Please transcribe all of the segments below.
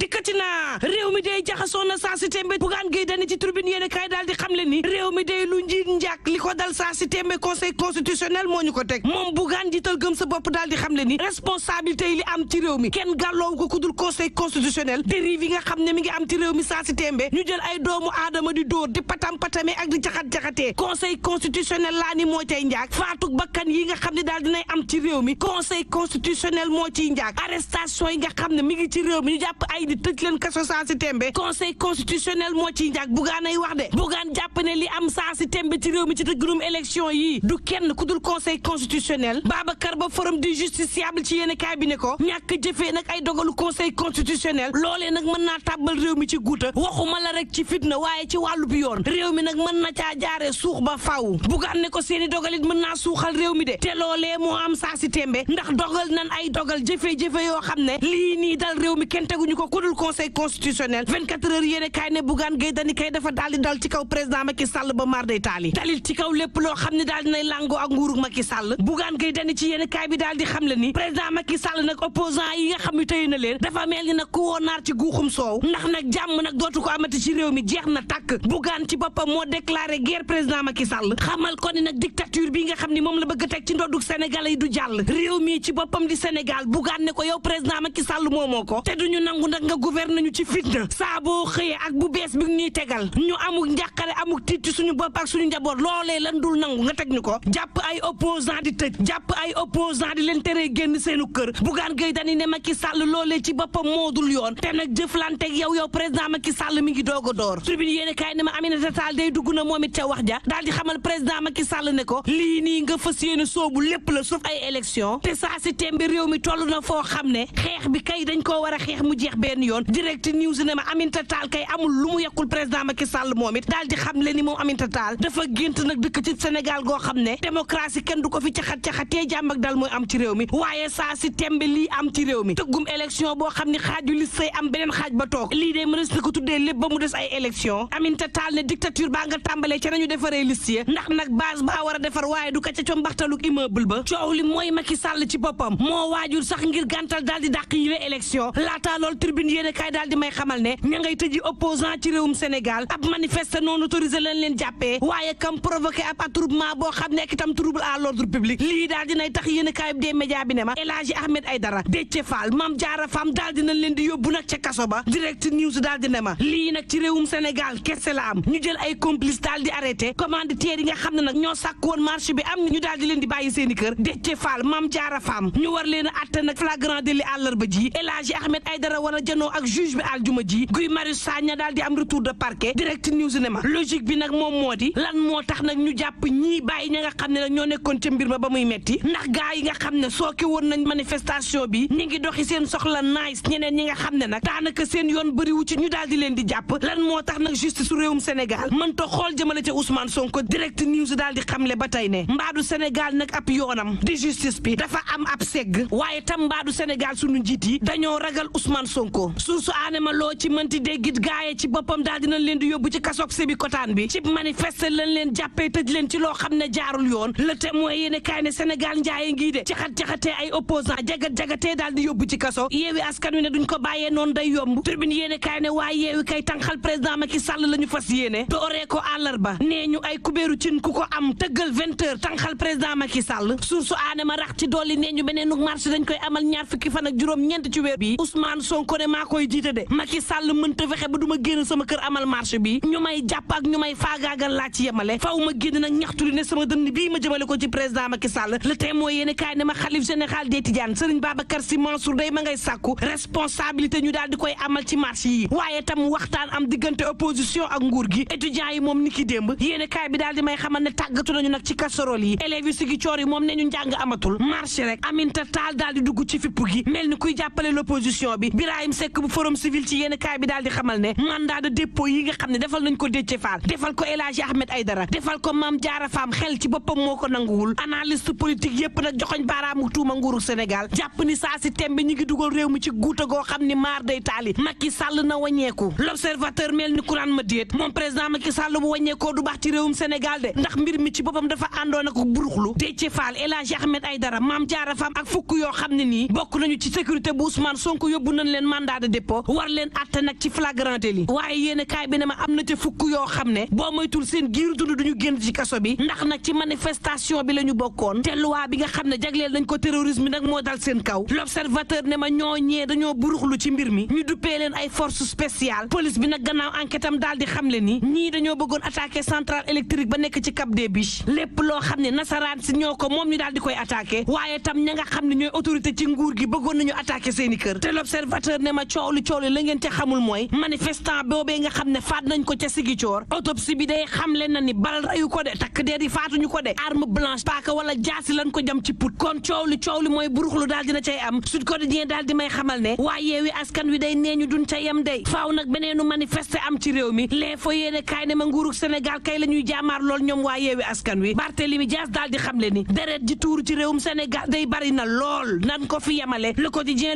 dikkati na réew mi day jaxasoo na saa si tembe Bougane Gueye Dany ci tribune yéen kaay daal di xamle ni réew mi day lu njiit njàkk li ko dal saa si tembe conseil constitutionnel moo ñu ko teg moom Bougane jiital gëm sa bopp daal di xamle ni responsabilité yi li am ci réew mi kenn gàlloowu ko ku dul conseil constitutionnel dérive yi nga xam ne mi ngi am ci réew mi saa si tembe ñu jël ay doomu aadama di dóor di patam-patame ak di jaxat-jaxatee conseil constitutionnel laa ni moo cay njaak faatug bakkan yi nga xam ne daal dinay am ci réew mi conseil constitutionnel moo ciy njaak arrestation yi nga xam ne mi ngi ci réew mi ñu jàpp ay di tëj leen kaso saa si tembe conseil constitutionnel moo ciy njaak Bougane ay wax de Bougane jàpp ne li am saa si tembe ci réew mi ci tëggalum élection yi du kenn ku dul conseil constitutionnel Babacar Ba forum du justiciable ci yéen kaay bi ne ko ñàkk jëfee nag ay dogalu conseil constitutionnel loolee nag mën naa tàbbal réew mi ci guuta waxuma la rek ci fitna waaye ci wàllu bi yoon réew mi nag mën na caa jaaree suux ba faw Bougane ne ko seeni dogalit mën naa suuxal réew mi de te loolee moo am saa si tembe ndax dogal nan ay dogal jëfe-jëfe yoo xam ne lii nii dal réew mi kenn teguñu ko ku dul conseil constitutionnel 24 heures yéene kaay ne Bougane Gueye Dany kay dafa daal di dal ci kaw président Macky Sall ba mar day taali dalil ci kaw lépp loo xam ne daal dinay làngoo ak nguurug Macky Sall Bougane Gueye Dany ci yéene kaay bi daal di xam le ni président Macky Sall nag opposant yi nga xam ne tëye na leen dafa mel ni nag ku woo naar ci guuxum soow ndax nag jàmm nag dootu ko amati ci réew mi jeex na tàkk Bougane ci boppam moo déclaré guerre président Macky Sall xamal ko ni nag dictature bi nga xam ni moom la bëgg a teg ci ndoddug Sénégal yi du jàll réew mi ci boppam di Sénégal Bougane ne ko yow président Macky Sall moomoo ko te duñu nangu nag nga gouverne ñu ci fitna saa boo xëyee ak bu bees bi ñuy tegal ñu amuk njàqare amuk tiit ci suñu bopp ak suñu njaboot loolee lan dul nangu nga teg ñu ko jàpp ay opposant di tëj jàpp ay opposant di leen teree génn seenu kër Bougane Gueye Dany ne Macky Sall loolee ci boppam moo dul yoon te nag jëflanteeg yow président Macky Sall mi ngi doog a door tribune yéene kaay ne ma Aminata Tall day dugg na moom it ca wax ja daal di xamal président Macky Sall ne ko lii nii nga fas yéene soobu lépp la sauf ay élection te saa si tembe réew mi toll na foo xam ne xeex bi kay dañ koo war a xeex mu jeex benn yoon direct news ne ma Aminata Tall kay amul lu mu yekkul président Macky Sall moom it daal di xam le ni moom Aminata Tall dafa gént nag dëkk ci Sénégal goo xam ne démocratie kenn du ko fi caxat-caxatee jàmm ak dal mooy am ci réew mi waaye saa si tembe lii am ci réew mi tëggum élection boo xam ne xaaju liste say am beneen xaaj ba toog lii de mënees na ko tuddee lépp ba mu des ay élection Aminata Tall ne dictature baa nga tàmbalee ca nañu defaree liste ya ndax nag base baa war a defar waaye du ka ca combaxtaluk immeuble ba coow li mooy Macky Sall ci boppam moo waajur sax ngir gàntal daal di dàq yi élection laataa loolu tribune yéene kaay daal di may xamal ne ña ngay tëji opposant ci réewum Sénégal ab manifeste non autorisé lañ leen jàppee waaye kam provoqué ab attroupement boo xam ne itam trouble à l'ordre public lii daal dinay tax yéene kaay bi des médias bi ne ma El Hadji Ahmed Aidara Déthié Fall Mame Diarra Fam daal dinañ leen di yóbbu nag ca kaso ba direct news daal di ne ma lii nag ci réewum Sénégal kese la am ñu jël ay complice daal di arrêté commanditaires yi nga xam ne nag ñoo sàkk woon marché bi am ñu daal di leen di bàyyi seeni kër Déthié Fall Mame Diarra Fam ñu war leen a atte nag flagrant délit àllarba ji El Hadji Ahmed Aidara war a janoo ak juge bi aljuma ji Guy Marius Sagna daal di am retour de parquet direct news ne ma logique bi nag moom moo di lan moo tax nag ñu jàpp ñii bàyyi ña nga xam ne nag ñoo nekkoon ca mbir ma ba muy metti ndax gaa yi nga xam ne sooke woon nañ manifestation bi ñi ngi doxi seen soxla nice ñeneen ñi nga xam ne nag daanaka seen yoon bëriwu ci ñu daal di leen di jàpp lan moo tax nag justice su réewum Sénégal mënta xool jëmale ca Ousmane Sonko direct news daal di xamle ba tey ne mbaadu Sénégal nag ab yoonam di justice bi dafa am ab segg waaye tam mbaadu Sénégal sunu njiit yi dañoo ragal Ousmane Sonko su aane ma loo ci mënti déggit gaaye ci boppam daal dinañ leen di yóbbu ci kasoog sébi kotaan bi ci manifester lañ leen jàppee tëj leen ci loo xam ne jaarul yoon le témoin yéene kaay ne Sénégal njaaye ngii de caxat-caxatee ay opposant jagat-jagatee daal di yóbbu ci kaso yeewi askan wi ne duñ ko bàyyee noonu day yomb tribune yéene kaay ne waaye yeewi kay tànqal président Macky Sall la ñu fas yéene dooree ko àllarba nee ñu ay kubéeru cin ku ko am tëggal 20 heures tànqal président Macky Sall su aane ma rax ci dolli nee ñu beneen marché dañ koy amal ñaar fukki fan ak juróom ñeent ci weer bi Ousmane Sonko ne maa koy jiite de Macky Sall mënta fexe ba du ma génn sama kër amal marché bi ñu may jàpp ak ñu may faagaagal laa ci yemale faw ma génn nag ñaxtu li ne sama dënn bii ma jëmale ko ci président Macky Sall le témoin yéene kaay ne ma xalif général des Tidianes Serigne Babacar Sy Mansour day ma ngay sàkku responsabilité ñu daal di koy amal ci marché yi waaye tam waxtaan am diggante opposition ak nguur gi étudiants yi moom ni ki démb yéene kaay bi daal di may xamal ne tàggatu nañu nag ci casserole yi élèves yi sigi coor yi moom ne ñu njàng amatul marché rek Aminata Tall daal di dugg ci fippu gi mel ni kuy jàppale l'opposition bi Birahim Seck bu forum civil ci yéene kaay bi daal di xamal ne mandat de dépôt yi nga xam ne defal nañ ko Déthié Fall defal ko El Hadji Ahmed Aidara defal ko Mame Diarra Fam xel ci boppam moo ko nanguwul analyste politique yépp nag joxoñ baaraamu tuuma nguuru Sénégal jàpp ni saa si tembe ñi ngi dugal réew mi ci guuta goo xam ni maar day taali Macky Sall na wàññeeku l'observateur mel ni kuraan ma déet moom président Macky Sall bu wàññeekoo du baax ci réewum Sénégal de ndax mbir mi ci boppam dafa àndoon ak buruxlu Déthié Fall El Hadji Ahmed Aidara Mame Diarra Fam ak fukk yoo xam ne nii bokk nañu ci sécurité bu Ousmane Sonko yóbbu nañ leen mandat mandat de dépôt war leen atte nag ci flagrant délit waaye yéen kaay bi ne ma am na ca fukk yoo xam ne boo moytul seen giiru dund duñu génn ci kaso bi ndax nag ci manifestation bi la ñu bokkoon te loi bi nga xam ne jagleel nañ ko terrorisme nag moo dal seen kaw l'observateur ne ma ñooñee dañoo buruxlu ci mbir mi ñu duppee leen ay force spéciale police bi nag gannaaw enquête am daal di xam le ni ñii dañoo bëggoon attaquer centrale électrique ba nekk ci Cap des Biches lépp loo xam ne nasaraan si ñoo ko moom ñu daal di koy attaquer waaye tam ña nga xam ne ñooy autorité ci nguur gi bëggoon nañu attaquer seeni kër te l'observateur ne ma coow li la ngeen ca xamul mooy manifestant boobee nga xam ne faat nañ ko ca Ziguinchor autopsie bi day xamle na ni bal rayu ko de takk der yi faatuñu ko de arme blanche paaka wala jaasi lañ ko jam ci put kon coow li mooy buruxlu daal dina cay am Sud Quotidien daal di may xamal ne waa Yewwi Askan Wi day nee ñu duñ ca yem day faaw nag beneenu manifester am ci réew mi les fa yéene kaay ne ma nguurug Sénégal kay la ñuy jaamaar lool ñoom waa Yewwi Askan Wi Barthélémy Dias daal di xamle ni deret ji tuuru ci réewum Sénégal day bari na lool nan ko fi yemale le quotidien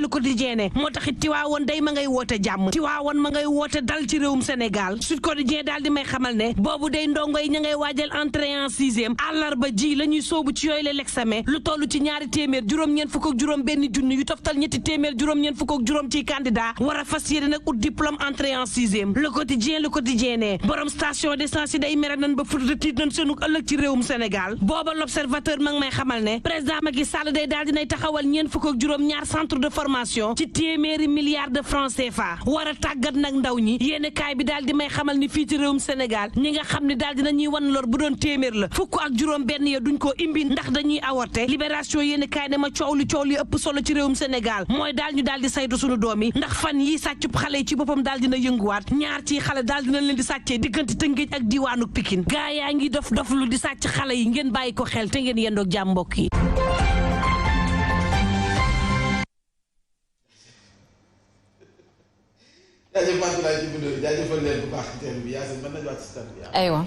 ne moo taxit Tiwaawoon day ma ngay woote jàmm Tiwaawoon ma ngay woote dal ci réewum Sénégal Sud Quotidien daal di may xamal ne boobu day ndongo yi ña ngay waajal entrée en sixième àllarba ji la ñuy soobu ci yooyu l'examen lu toll ci ñaari téeméer juróom-ñeent fukk ak juróom benn junni yu toftal ñetti téeméer juróom-ñeent fukk ak juróom ci candidat war a fas yéene nag ut diplôme entrée en sixième le quotidien ne borom station d'essence yi day mere nan ba futa tiit nañ seenu ëllëg ci réewum Sénégal booba l'observateur ma ngi may xamal ne président Macky Sall day daal dinay taxawal ñeent fukk ak juróom ñaar centre de formation ci téeméeri milliards de francs CFA war a tàggat nag ndaw ñi yéene kaay bi daal di may xamal ni fii ci réewum Sénégal ñi nga xam ne daal dina ñuy wan lor bu doon téeméer la fukk ak juróom benn ya duñ ko imbi ndax dañuy avorté libération yéene kaay ne ma coow li ëpp solo ci réewum Sénégal mooy daal ñu daal di saytu suñu doom yi ndax fan yi sàccub xale yi ci boppam daal dina yënguwaat ñaar ci xale daal dina leen di sàccee diggante Tëngéej ak diwaanu Pikine gaa yaa ngi dof lu di sàcc xale yi ngeen bàyyi ko xel te ngeen yendoog jàmm mbokk yi jaajëf Fatou Laye ci bindoo jaajëfal leen bu baax ci thème bi Yacine mën nañu wàcc si thème bi aywa